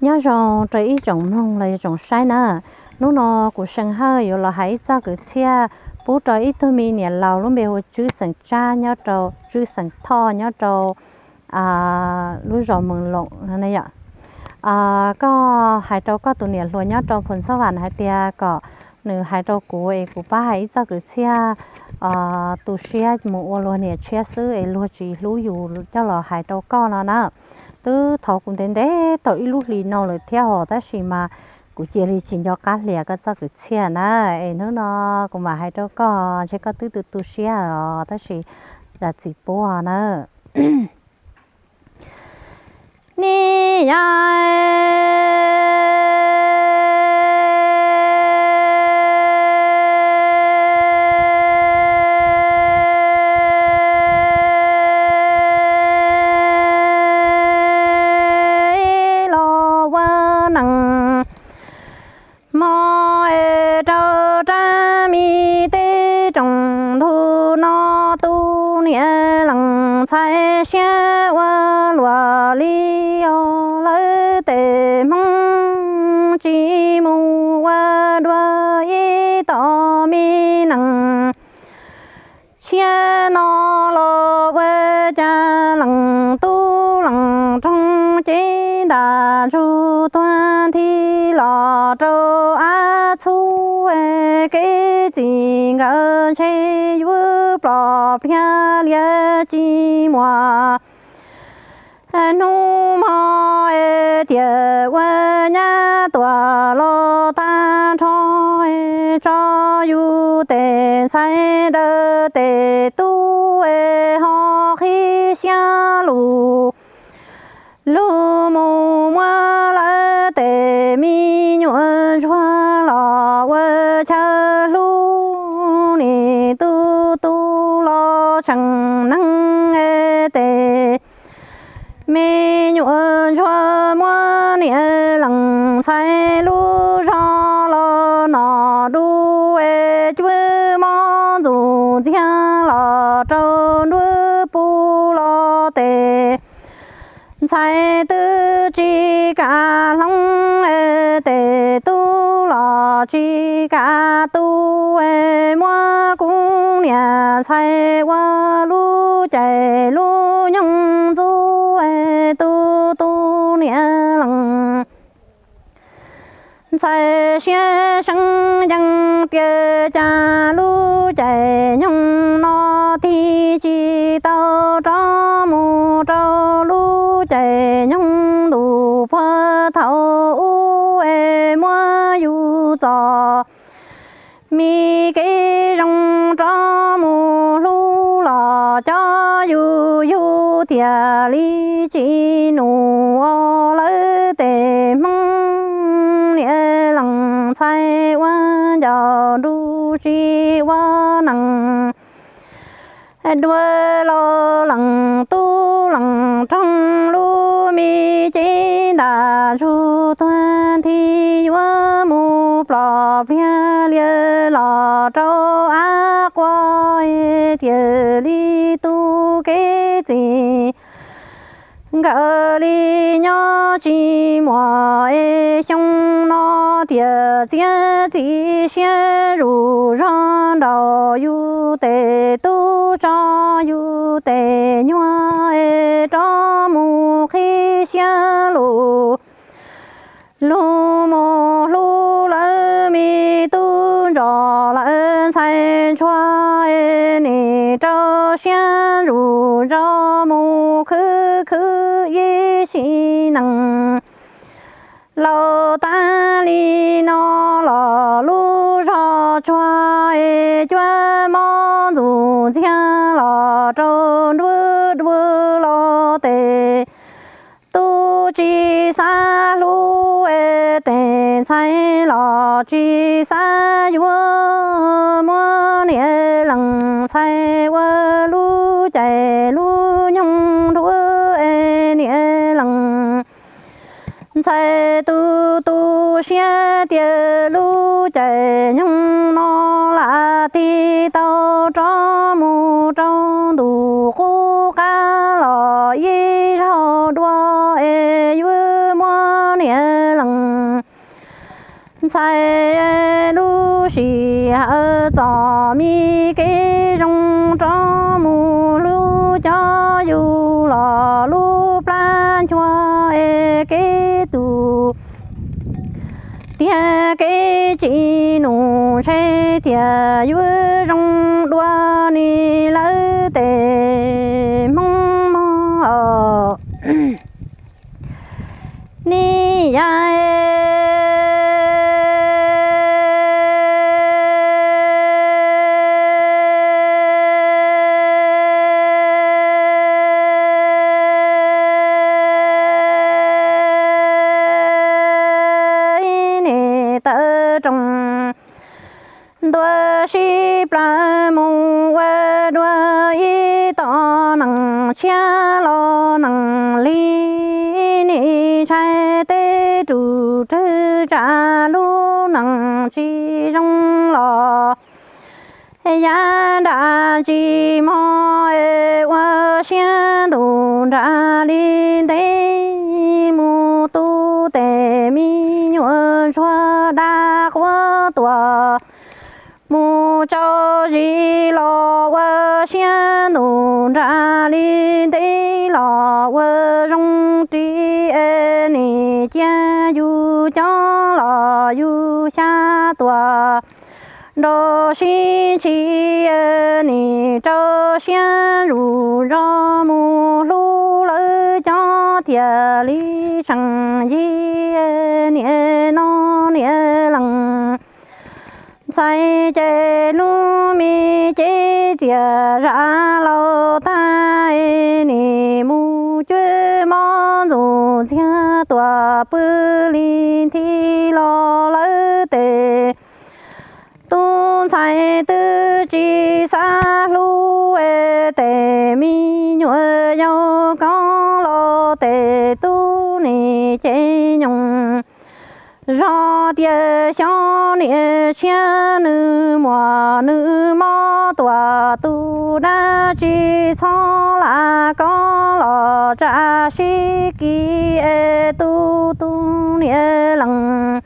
Nyob zoo rau ib tsoom mloog los yog tsoom saib na. Hnub no kuv See Hawj yuav los hais ib txoj kwv txhiaj pub rau ib tug me niam laus lub npe hu Tswb xeem Tsab nyob rau, Tswb xeem Thoj nyob rau lub zos Moos Loos no yom. Koj hais rau koj tus niam hluas nyob rau Phoos Xab Vam hais tias kom nws hais rau kuv es kuv pab hais ib txoj kwv txhiaj tu siab mus ua luag niam tshiab xwb es luag tsis hlub yus coj los hais rau koj no na. Twb thov kuv ntev ntev tau ib lub hlis no lawm thiab hos, tab sis mas kuv cia li tsis nco qab hlias koj txoj kwv txhiaj na. Es hnub no kuv mam hais rau koj, ntshe koj twb tu tu siab os, tab sis zam txim pub na. Ni yog los ua neej hmo es rau rab me teb tsoom ntug no, tus niam leej ntxhais siab ua luaj li os. Lawv tej Hmoob tsis mus ua dua ib tom me neej tshiab no los ua cas leej tub leej roog cev ntaj ntsug tuag nthi los rau av txhub. Kev txij nkawm ntshe yuav ploj pliag lias tsis muaj hnub hmo es tiam ua nyab tuaj los tag nrho tso yus tej ntxhais daws tej tub es ho qhib siab lug lug mus muab lawv tej me nyuam ntsuag los ua chaw hlub. Nim tu tu los tseem neeg es tej me nyuam ntsuag muab niam leej ntxhais lub zog los noj du es cuab mob ntxuj ntxiag los rau nruab pub los tej ntxhais twb tsis kam hloov es tej tub los tsis kam tu es muab kuv niam ntxhais ua lub caij lub nyoog ntxub es tu tu niam leej ntxhais siab seev yeej tias cas lub caij nyoog no tig tsis tau rov mus rau lub caij nyoog ntuj puag thaum ub es muab yus txoj me kev zoo rov mus hlub los cov yus yug tiag li tsis num os. Lawv tej Hmoob niam leej ntxhais ua ncauj nruj tsis ua neej dua los leej tub leej roog lub me cev ntaj ntsug tuag nthi yuav mus ploj pliag lias los rau av quaj tiag li tu kev txij nkawm li nyob tsis muaj es xyoo no tiam txiav txim siab zuj zog nraum yus tej tub tso yus tej nyuag es rov mus qhib siab lug lug mus hlub lawv me tub nrog lawv ntxhais ntsuag es nim rau siab zuj zog mus khwv khwv ib sim neej laus tag li no los lub zog tsuag es cuab mob ntxuj ntxiag los rau nruab dua los tej tub tsis xav hlub es tej ntxhais los tsis xav yuav muab niam leej ntxhais ua lub caij lub nyoog nruab es niam leej ntxhais tu tu siab tias lub caij nyoog no lam tig tau rov mus rau ntuj qub qab los ib zaug dua es yuav muab niam Ntxhais lub sij hawm txom me kev zoo rov mus hlub cov yus los lub plab nchuav es kev tu tiag kev tsis num ntshe thiaj yuav zoo dua li lawv tej Hmoob mog. Ni yam ne tawv roog ntua sib plaws mus ua dua ib tom nees tshiab los nees li, nim ntshai tej rus rwg tsam lub nees tsis zoo los yav nram tsis mog, ua siab ntuj nram li ntev mus tu tej me nyuam ntsuag dab quav tuaj mus tsaus zis los ua siab ntuj nram li ntev los ua zoo ris, nim cia yus cov los yus xyab tuaj nrau sib ntshis, nim rau siab zuj zus mus hlub lawv cov thiaj li tseem yig niam no niam lees. Ntxhais ces lub me cev txias zam laus tag, nim mus cuab mob ntxuj ntxiag tuaj pw li nthi los lawv tej tub ntxhais twb tsis xav hlub, tej me nyuam yaus koob los tej tub nim ces nyoos zog tias xyov niam tshiab nws muaj nws mob tuaj tu dab tsi txhob lam koob los tsa sib kis es tu tu niam lees.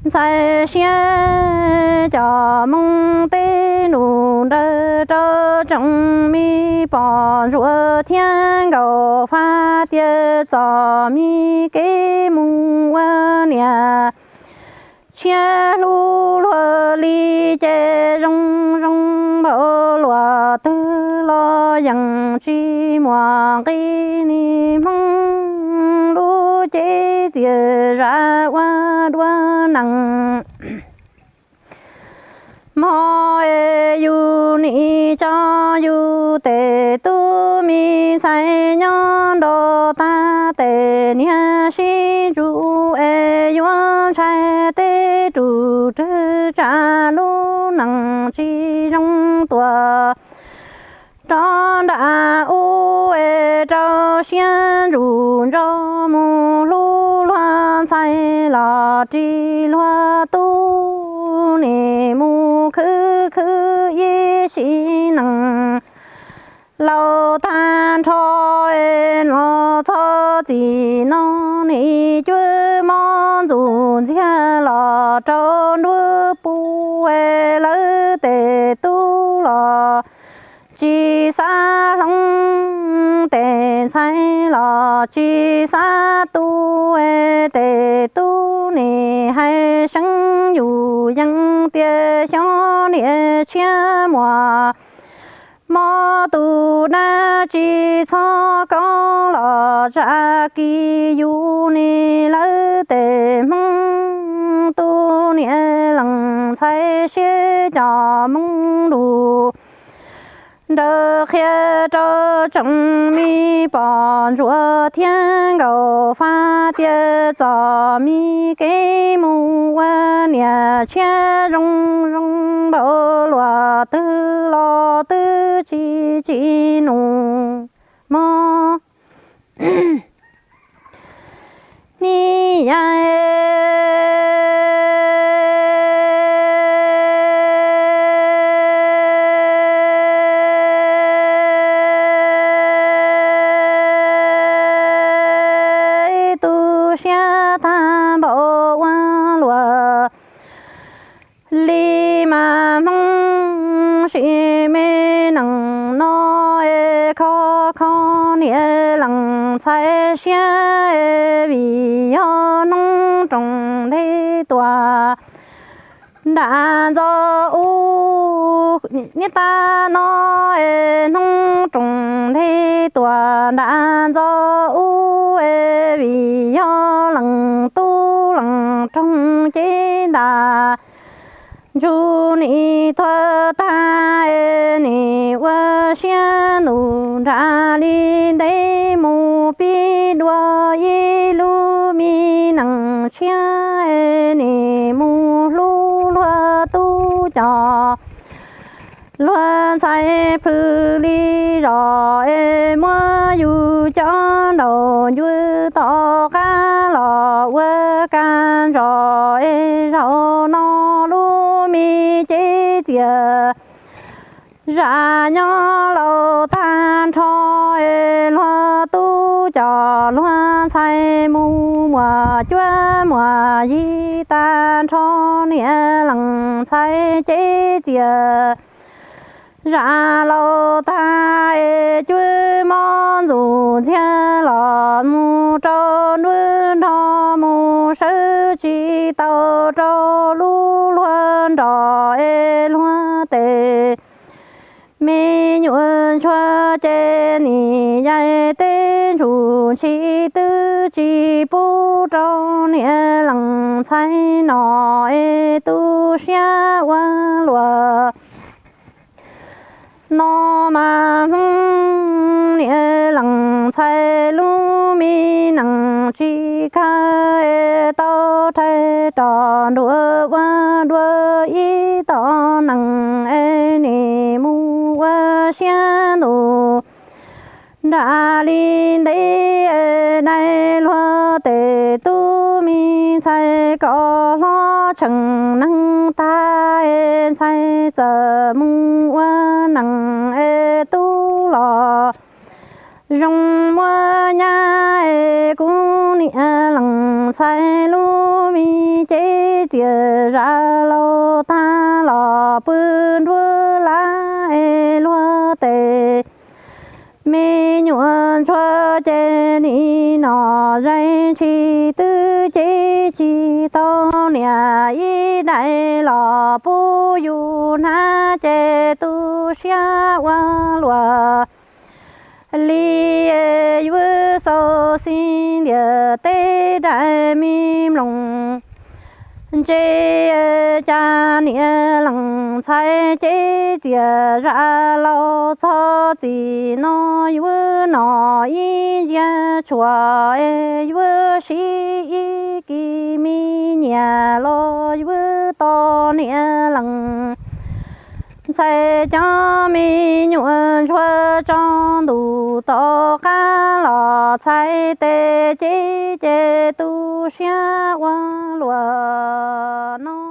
Ntxhais siab coj moo teb nus nraws rau tsoom me poj ntsuam thiab nkaus fab tias txom me kev mus ua niam tshiab hlub luag li ces zoo zoo npaum luaj twg los yeej tsis muaj nqi li Hmoob lub cev txias zam ua dua nees. Hmo es yus nim tso yus tej tub me ntxhais nyob nrau tag tej niag sib ntsuj es yuav ntshai tej rus rwg tsam lub nees tsis zoo tuaj rov nram ub es rau siab ntsuj ntso mus hlub luag ntxhais los ris luag tub nim mus khwv khwv ib sim neej laus tag nrho es los txog txij no nim cuab mob ntxuj ntxiag los rau nruab pub es lawv tej tub los tsis xav hloov, tej ntxhais los tsis xav tu, tej tub nim hais seev yus yees tias xyov niam tshiab muaj mob tu dab tsi txhob koob los tsa kis yus li lawv tej Hmoob tub niam lees. Ntxhais siab coj moo lus nraws qhia rau tsoom me poj ntsuam thiab nkaus fab tias txom me kev mus ua niam tshiab zoo zoo npaum luaj twg los twb tsis tsim nus mog. Ni yam tu siab tag npaum ua luaj Sim me nees no es kho kho niam lees ntxhais siab es vim yog hnub roos nteg tuaj nram ntxo ub. Niam tais no es hnub roos nteg tuaj nram ntxo ub es vim yog leej tub leej roog cev ntaj ntsug nim tuag tag es nim ua siab ntuj nram li ntev mus pib dua ib lub me nees tshiab es nim mus hlub luag tub coj luag ntxhais plhws li zos es muab yus coj nraum ncuav tom qab los ua kab ntsos es zaum no lub me cev txias zam nyob laus tag nrho es luag tub coj luag ntxhais mus muaj cuab muaj yig tag nrho niam lees ntxhais cev txias zam laus tag es cuab mob ntxuj ntxiag los mus rau nruab nrog mus sawv tsis tau rau lub luag nrog es luag tes me nyuam ntsuag ces nim yaim teb ntsuj ntshis twb tsis pub rau niam lees ntxhais no es tu siab ua luaj no mas Hmoob niam lees ntxhais lub me nees tsis kawg es tau rhais rov nruab ua dua ib tom nees es nim mus ua siab ntuj nram li ntev es dai luag tes tub me ntxhais kom hlob tseem neeg tag es ntxhais txawm mus ua nees es tub los zoo muaj nyab es kuv niam lees ntxhais lub me cev txias zam laus tag los pw nruab lab es luag tes me nyuam ntsuag ces nim no zeeg tsis twb cev tsis tau niam ib daim los pub yus hnab ces tu siab ua luaj li yuav xau xi ntiag tej daim me mloog ntse cas niam lees ntxhais cev txias zam laus txog txim no yuav no ib ntsiag tshuaj es yuav siv ib kis me nyiaj los yuav tos niam lees ntxhais cov me nyuam ntsuag tso ntuj tom qab los txhais tes cev ces tu siab ua luaj no.